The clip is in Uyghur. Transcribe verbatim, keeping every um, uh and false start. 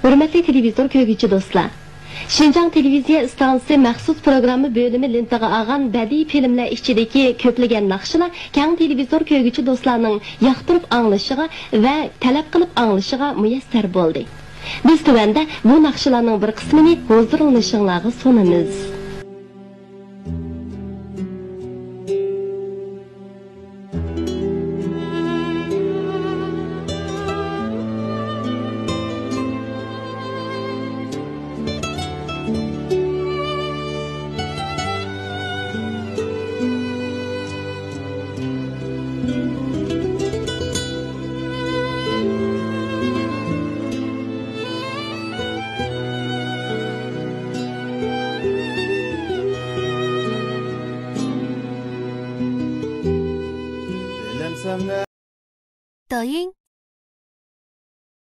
ھۆرمەتلىك تېلېۋىزور كۆرگۈچى دوستلار! شىنجاڭ تېلېۋىزىيە ئىستانسىسى مەخسۇس پروگرامما بۆلۈمى لېنتىغا ئالغان بەدىئىي فىلىملەر ئىچىدىكى كۆپلىگەن ناخشىلار كەڭ تېلېۋىزور كۆرگۈچى دوستلارنىڭ ياقتۇرۇپ ئاڭلىشىغا ۋە تەلەپ قىلىپ ئاڭلىشىغا مۇيەسسەر بولدى. بىز تۆۋەندە بۇ ناخشىلارنىڭ بىر قىسمىنى ھۇزۇرلىنىشىڭلارغا سۇنىمىز.